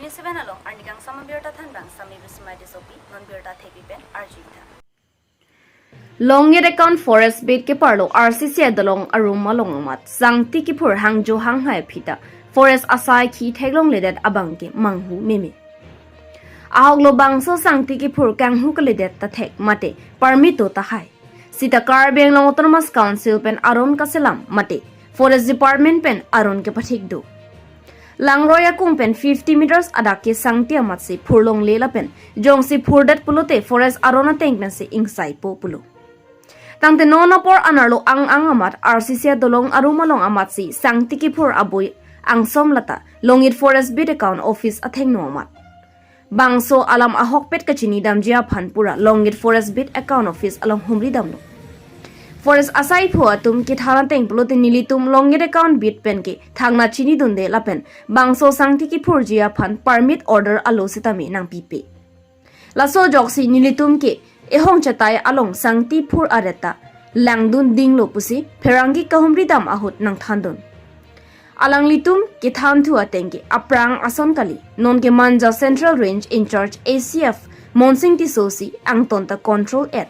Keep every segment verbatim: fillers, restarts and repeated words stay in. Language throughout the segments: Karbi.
Seven along arni kangsam abirta thanbang Sami Bismai Tissopi, non birta thepi pen arjuitha. Longit Account Forest Beat keparlo R C C adolong arum along amat sangti kiphur hangjo hanghai aphi ta forest asai khi theklongledet abang ke manghu meme. Ahoklo bangso sangti kiphur kanghu kalidet ta thek mate permit do tahai. Sita Karbi Anglong Autonomous Council pen aron kaselam mate Forest Department pen aron kepathik do. Langroi akung pen fifty meters adak ke sangti amatsi phurlongle lapen jongsi phurdet pulote forest aron ateng pensi ingsaipo pulo. Tangte non apor anerlo ang-ang amat R C C adolong arum along amatsi sangti kiphur abui angsom lata Longit Forest Beat Account Office athengno amat. Bangso alam ahokpet kachinidamji aphan pura Longit Forest Beat Account Office along humri damlo. Forest asaiphu atum kethan ateng pulote nelitum Longit Account Beat pen ke thangnath chinidunde lapen bangso sangti kiphurji aphan permit order alo sitame nangpipe. Laso ajoksi nelitum ke ehong chetai along sangti phur aret ta langdun dinglo pusi pherangke kahumri dam ahut nangthandun. Alanglitum kethanthu ateng ke aphrang ason kali, non ke Manja Central Range in-charge A C F Monsing Tisso si angton ta control et.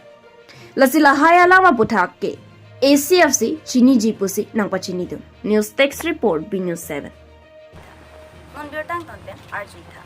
Lasi lahai alam aputhak ke A C F si chiniji pusi nangpachinidun. News Desk Report, B News seven. Non birta angton pen arjuitha.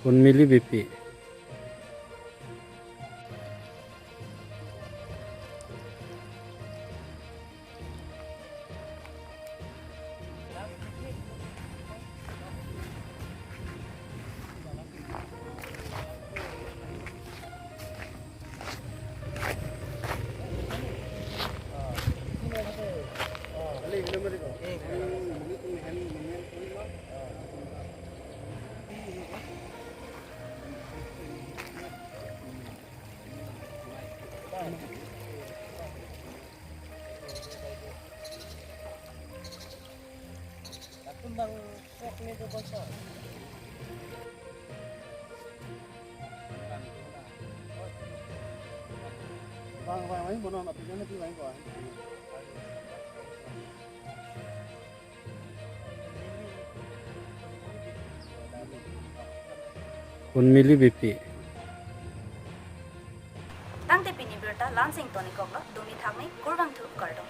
Kon mili bipi. Kon mili bipi. Tangte pini birta la-ansi ingtonikoklo, dumi thakmi, kurvangthu, kardom.